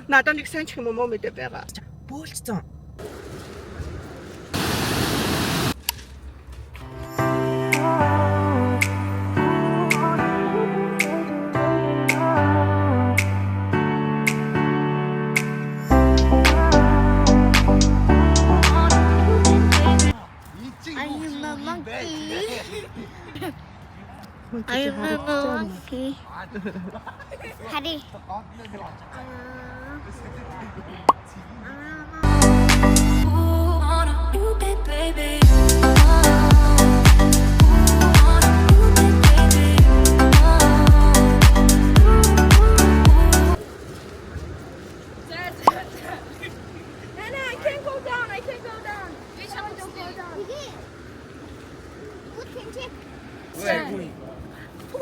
Надад нэг сайн ч юм уу муу мэдээ байгаа. Бөөлцсөн. I'm a monkey. I'm a monkey. Harry. Baby. Nana, I can't go down. I can't go down. Don't go down.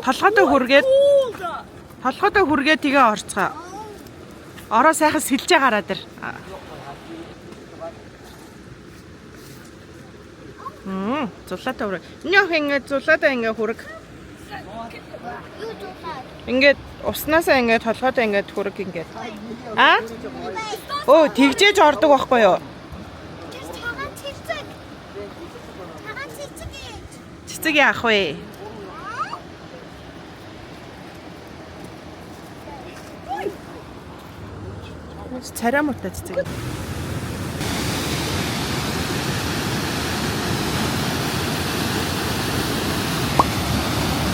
Толгойдоо хүргээд толгойдоо хүргээд тэгээ орцгоо. Ороо сайхан сэлжээ гараад ир. Зулаатай хүрэг. Энэ ох ингээд зулаатай ингээд хүрэг. Ингээд уснаасаа ингээд толгойдоо ингээд хүрэг ингээд. А? Өө тэгжээж ордог байхгүй юу? Тэр цагаан цэцэг. Цагаан цэцэг гэж. Цэцэг яах вэ? Царай муутай цэцэг.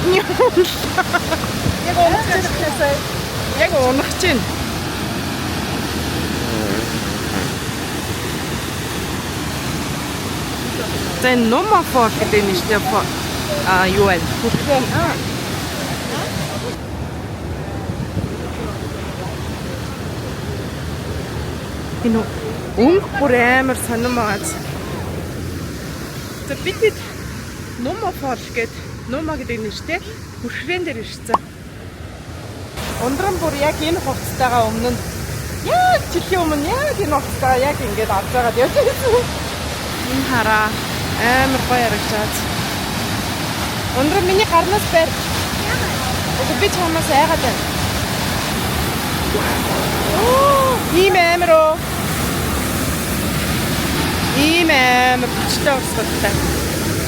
Яг унах чинь. Яг унах чинь. За энэ Нума фол гэдэг нэртэй а юу вэ? Хүрхрээ. Энэ өнгө бүр амар сонирн байгаа. За бид хэд Нума фол гээд Нума гэдэг нэртэй хүрхрээн дээр ирсэн. Ундран бүр яг энэ хувцастайгаа өмнө нь яг жилийн өмнө яг энэ хувцастайгаа яг ингээд авч байгаад явж байсан. Энэ хараа амар гоё харагдаж. Ундран миний гарнаас байр. Үгүй би чамаас айгаад байна. Оо, ийм амар оо. Ийм амар хүчтэй урсгалтай.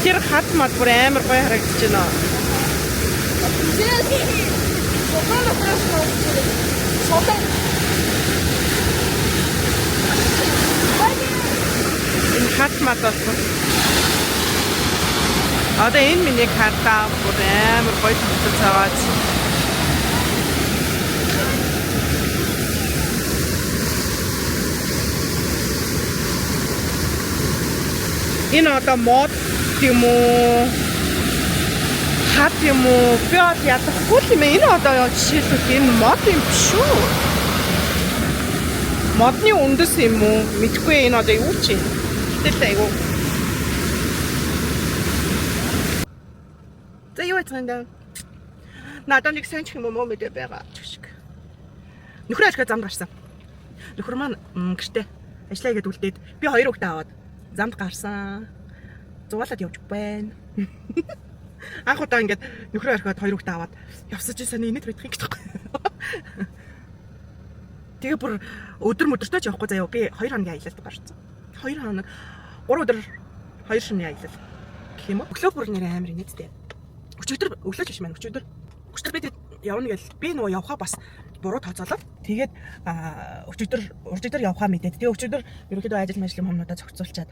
Тэр хат мад бүр амар гоё харагдаж байна. Энэ хат мад бол одоо энэ миний картаа бүр амар гоё тогтолцоо байгаа. Энэ одоо мод юм уу? Хат юм уу? Би бол ядахгүй л юм ээ. Энэ одоо жишээлбэл энэ мод юм биш үү? Модны үндэс юм уу? Мэдгүй энэ одоо юу чи? Гэтэл айгу. За юу яцхан даа? Надад нэг сайн ч юм уу муу мэдээ байгаа шиг. Нөхрөө алхаа замд гарсан. Нөхөр маань гэртээ ажиллаа хийгээд үлдээд би хоёр хүүхдээ аваад замд гарсан. Зугаалаад явж байна. Анх удаа ингээд нөхрөө орхиод хоёр хүүхдээ аваад явсан чинь сайн инээд байдах юм гэж байхгүй. Тэгээ бүр өдөр мөдөртөө ч явахгүй заяа. Би 2 хоногийн аялалд гарсан. 2 хоног 3 өдөр 2 шөнийн аялал гэх юм уу? Өглөө бүр нэр амар инээдтэй. Өчигдөр өглөө ч биш маань өчигдөр. Өчигдөр би тэгээд явна гэл би нөгөө явхаа бас буруу тооцоолоод тэгээд өчигдөр уржигдөр явхаа мэдээд тэгээд өчигдөр ерөнхийдөө ажил мажил юм юмнуудаа зохицуулчаад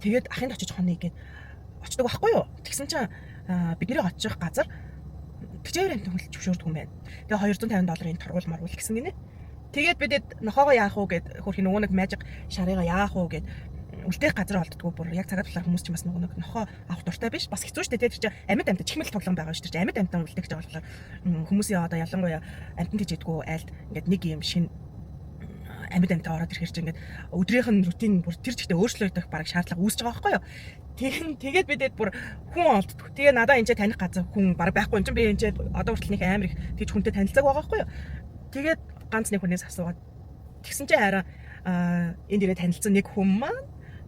тэгээд ахынд очиж хонё гээд очдог байхгүй юу? Тэгсэн чинь бидний очих газар тэжээвэр амт хөлж зөвшөөрдөг юм байна. Тэгээ 250 долларын торгуул моргуул гэсэн гинэ. Тэгээд бидэд нохоогоо яах уу гэд хөрхи нөгөө нэг magic шарыгаа яах уу гэд үлдээх газар олддгоо бүр яг цагаат талаар хүмүүс ч бас нөгөө нэг нохоо авах дуртай биш бас хэцүү шүү дээ тэр чинь амьд амьд чихмэл тоглоом байгаа шүү дээ амьд амьтан үлдээх гэж байгаа болохоор хүмүүсийн одоо ялангуяа амьтан тэжээдгүү айлд ингээд нэг юм шин амьд амьтан ороод ирэхэр чинь ингээд өдрийнх нь рутин бүр тэр чигтээ өөрчлөгдөх бараг шаардлага үүсэж байгаа байхгүй юу. Тэгэн тэгээд бидэд бүр хүн олддгүй. Тэгээ надаа энэ ч таних газар хүн бараг байхгүй юм чинь би энэ ч одоо хүртэл нэг амар их тэгж хүнтэй танилцааг байгаа байхгүй юу. Тэгээд ганц нэг хүнээс асуугаад тэгсэн чинь хараа энэ дээрээ танилцсан нэг хүн маань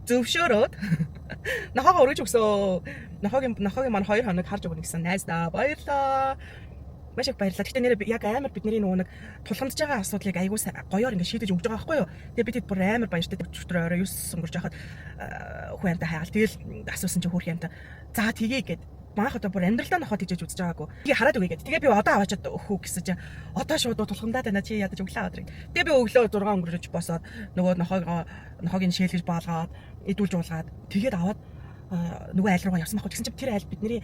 зөвшөөрөөд нохоогоо өргөж өгсөө. Нохоогийн маань 2 хоног харж өгнө гэсэн найздаа баярлаа. Маш их баярлалаа. Гэхдээ нэрээ яг амар бидний нөгөө нэг тулгамдж байгаа асуудлыг айгуу гоёор ингээд шийдэж өгч байгаа байхгүй юу? Тэгээ бид хэд бүр амар баяртай өчигдөр орой 9 өнгөрч байхад хүн амтаа хайгаал. Тэгэл асуусан чинь хөөрхөн амтаа за тгий гэд манайх одоо бүр амьдралдаа нохоо тийжэж үзэж байгаагүй. Тэгээ хараад өгье гэд. Тэгээ би одоо аваачаад өгөх үү гэсэн чинь одоо шууд тулхамдаад байна чи ядаж өглөө аваад ирэх. Тэгээ би өглөө 6 өнгөрөж босоод нөгөө нохоог нь шээлгэж баалгаад идүүлж уулгаад тэгээд аваад нөгөө айл руугаа явсан байхгүй. Тэгсэн чинь тэр айл бидний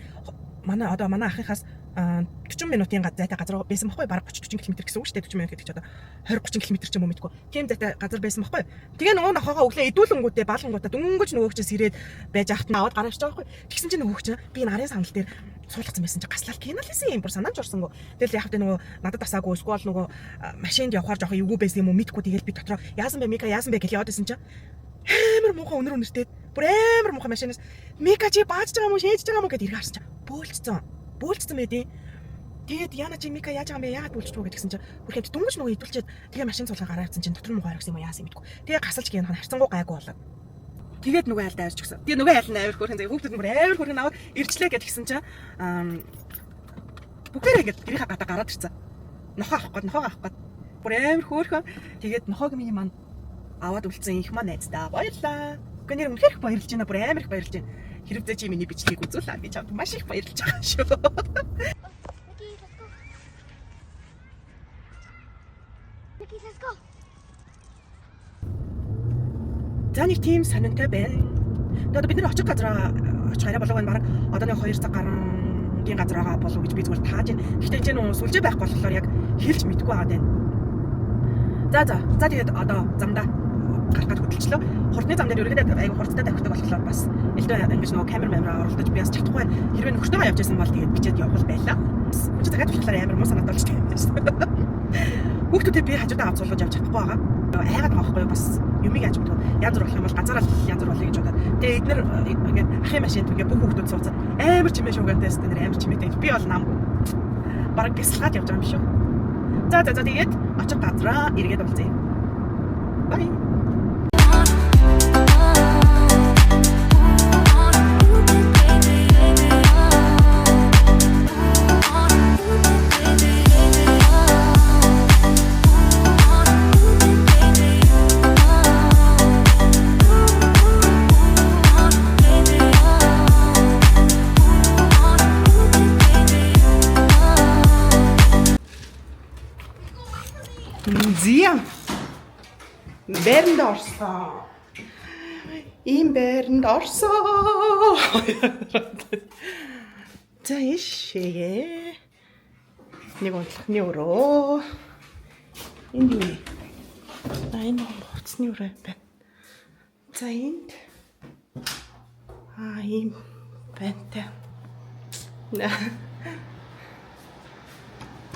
манай одоо манай ахынхаас 40 минутын зайтай газар байсан байхгүй. Бараг 30 40 км гэсэн үг шүү дээ. 40 минут гэдэг чи одоо 20 30 км ч юм уу мэдгүй. Тийм зайтай газар байсан байхгүй. Тэгээ нөгөө нохоогоо өглөө идүүлэнгүүтээ баалгангуудаа дөнгөж нөгөөг чинь сэрээд байж ахт нь аваад гараа ирж байгаа байхгүй. Тэгсэн чинь нөгөөг чинь би нарын сандал дээр суулгацсан байсан чинь гаслал киналсэн юм бүр санаанд орсонгүй. Тэгэл яг тэ нөгөө надад асаагүй эсвэл нөгөө машинд явхаар жоохон эвгүй байсан юм уу мэдгүй. Тэгэл би дотроо яасан бэ Мика яасан бэ гэж яваад исэн чинь амар муухай өнөр өнөртэй бүр амар муухай машинаас Мика чи бааж байгаа юм уу шээж байгаа юм уу гэд эргээ харсан чинь бөөлцсөн. Бөөлцсөн байдیں۔ Тэгээд яна чи Мика яаж байгаа юм бэ? Яагаад бөөлчихвөө гэдгсэн чинь бүр хэмт дөнгөж нөгөө идүүлчихэд тэгээ машин цулгаа гараа авсан чинь дотор нь муухай орсон юм уу яасан мэдгүй. Тэгээ гасалж гин харцсангуу гайгүй болоод. Тэгээд нөгөө айлд авч гисэн. Тэгээ нөгөө айл нь амар хөөрхөн заяа хүүхдүүд нь бүр амар хөөрхөн аваад ирчлээ гэд гисэн чинь бүгдээрээ ингээд гэрийнхаа гадаа гараад ирсэн. Нохоо авах гээд нохоо авах гээд бүр амар хөөрхөн. Тэгээд нохоог миний маань аваад үлдсэн их маань найздаа баярлаа. Үгүй нэр үнэхээр их баярлж байна. Бүр амар их баярлж байна. Хэрвээ чи миний бичлэгийг үзүүлээ би чамд маш их баярлж байгаа шүү. Mickey, let's go. Mickey, let's go. За нэг тийм сонинтой байна. Тэгээд одоо бид нэр очих газараа очих арай болов байна. Бараг одоо нэг 2 цаг гарангийн газар байгаа болов гэж би зүгээр тааж байна. Гэхдээ энэ нөө сүлжээ байхгүй болохоор яг хэлж мэдэхгүй байгаа даа. За за. За тэгээд одоо замдаа гарах гэж хөдөлчлөө. Хурдны зам дээр ерөнхийдөө айгүй хурдтай давхдаг болохоор бас элдв ингэж нөгөө камер мамраа оролдож би бас чадахгүй байна. Хэрвээ нөхөртөөгөө явж байсан бол тэгээд бичээд явах байлаа. Хүн чинь захиад болохоор амар муу санагдал ч тийм шүү дээ. Хүүхдүүдээ би хажуудаа авч суулгаж явж чадахгүй байгаа. Айгаад байгаа байхгүй юу бас юмыг яаж мэдв. Янз бүр болох юм бол газараа л янз бүр болъё гэж бодоод. Тэгээ эднэр ингээд ахын машинд ингээд бүх хүүхдүүд сууцсан. Амар чимээ шуугантай өстө нэр амар чимээтэй. Би бол нам бараг гясалгаад явж байгаа юм шүү. За за за тэгээд очих газраа эргээд уулзъя. Bye. Зя. Байранд орсон. Ийм байранд орсон. За ишээ. Нэг унтлахны өрөө. Энд юу вэ? А энэ хувцсны өрөө байна. За энд аа ийм байна.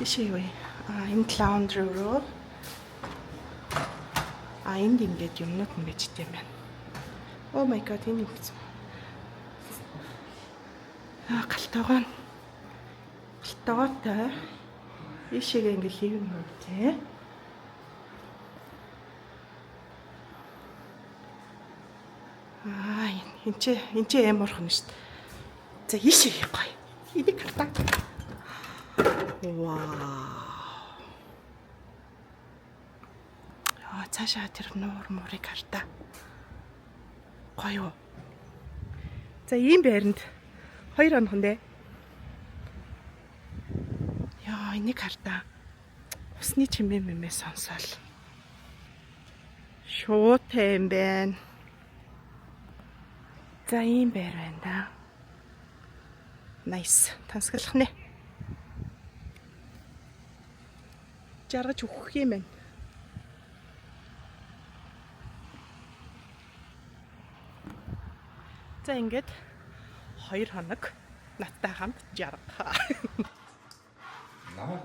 Ишээ юу вэ? А энд лаундри өрөө. А энд ингээд юмнууд ингээд читэй юм байна. Oh my god, энэ юу гэсэн. А галтойгоо. Галтойгоотой. Ийшээгээ ингээд living room тий. Аа энэ ч амар орхон шүү дээ. За ийшээ гоё. Энийг хартаа. Вау. Аа цаашаа тэр нуур муурыг хартаа. Гоё. За ийм байранд 2 хоног хүндээ. Яа, энийг хартаа. Усны чимээ мэмээ сонсоол. Шуутай юм байна. За ийм байр байна да. Nice. Тансаглах нэ. Жаргаж өгөх юм байна. За ингээд 2 хоног надтай хамт жарга. Намайг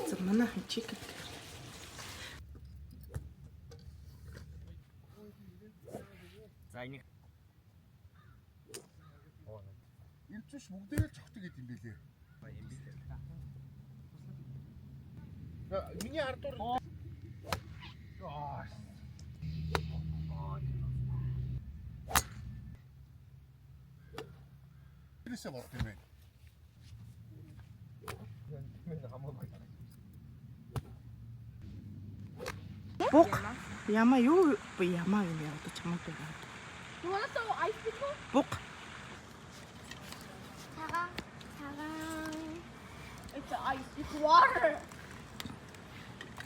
За манайхан чикен. За энийг Ирчүүш бүгдээрээ л цогтөг гэд юм бэлээ. юм бэлээ. Миний ардуур Аа. Тэрнээсээ болд юм байна. Мэн хамаагүй. Буг. Яма юу яма юм яа одоо чамаагүй. You wanna throw ice pickle? Буг. Цагаан, цагаан. It's ice. It's water.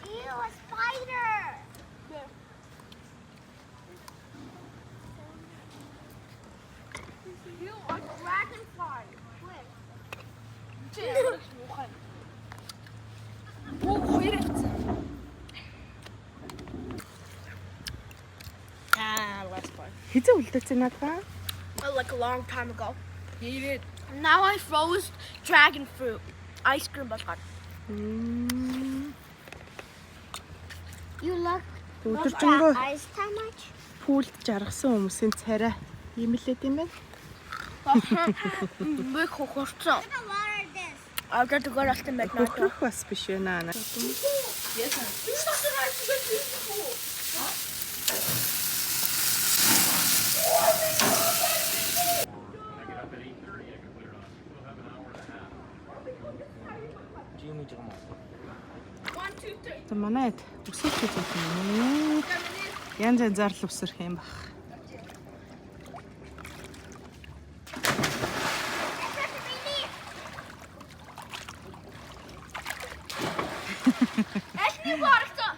Ew, a spider. There. You a dragonfly. Where? Чи ямар их муухай. Бүү хоёр явцсан. Ah, last part. Хизээ үлдээсэн надаа. Oh, like a long time ago. Eat it. Now I froze dragon fruit ice cream болгоод. You look Өдөржингөө ice that much? пүүлд жаргасан хүмүүсийн царай ийм л ээ тийм ээ. Би хохорцсон. The water this. Одоо зүгээр алтан байна. Хөхрөх бас биш ээ наа. Чи юм хийж байгаа юм уу? 1 2 3. За манайд өсөрч хийж байна. Янз янзаар л өсөрөх юм бах. Эхний барагцсан.